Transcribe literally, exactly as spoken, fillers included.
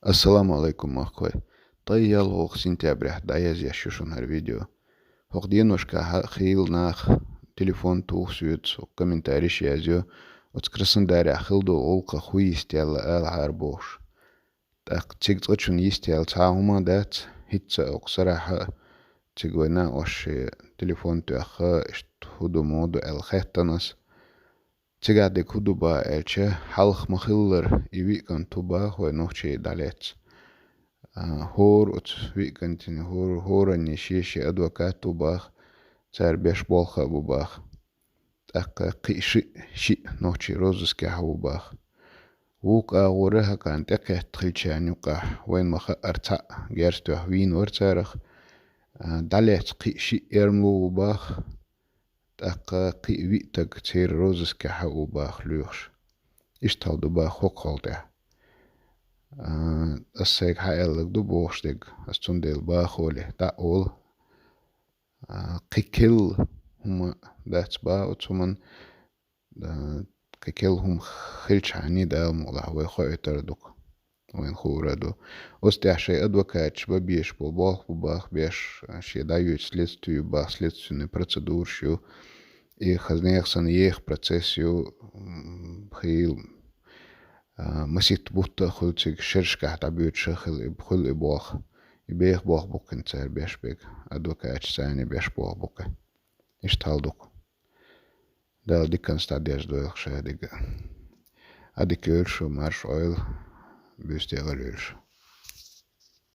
Ассаламу алайкум, махкой. Ткъаь ялхлагӀа сентября дӀаяздеш ю шуна хӀара видео. ХӀокху деношкахь хийла нах телефон тухуш йоьду, комментарийш язйо, оцу Краснодарехь хилла долу гӀуллакх хӀун йистелла алахьара бохуш. ТӀаккха цига цкъачунна йистелла цхьа а хӀума дац, хӀинца а оцу сарахь а цига вайна ош шен телефон тоьхна, иштта хӀун ду, муха ду аьлла хеттанас. Цигахь дерг хӀун ду бах аьлча, хьалха ма-хиллара, и виъ кӀант ву бах вайн нохчий дӀалаьцна. А, хӀора оцу виъ кӀантана, хӀора, хӀоранна шен-шен адвокат ву бах, цара беш болх а бу бах. ТӀаккха кхин а шиъ, шиъ нохчий розыскехь ву бах. Вукху агӀора хӀокхарна тӀекхетта хиллачарна юкъахь вайна ма-хаъара цхьаъ герз тоьхна вийна вара царах. А, дӀалаьцна кхин а шиъ эрмало ву бах. ТӀаккха кхин а виъ стаг церан розыскехь а ву бах лоьхуш. Иштта хьал ду бах хӀокхул тӀехь. А, ас сайга хьааьлларг ду бохуш дерг, ас цундела бах олий, дӀа а олу. А, кхин керла хӀума дац бах оцу хӀуманна, а, кхин керла хӀума хилчхьана, Дала мукъалахь, вай хоуьйтур ду-кх. Вайна хуур а ду. Оцу тӀехь шайн адвокаташ бан безаш болу болх бу бах беш, шен дӀайоьду следстви ю бах, следственный процедураш ю. И хаза нехан санна еха процесс ю, м, хийла. А, масийтта бутт а хуьлу цига, шерашкахь дӀабоьдуш а хуьлу и, хуьлу и болх. И беха болх бу-кх цара беш берг, адвокаташ царна беш болх бу-кх. Иштта хьал ду-кх. Дала диканца дӀадерзадойла ша дерг а. Ӏадика йойла шу, марша Ӏойла, буьйса декъала йойла шу.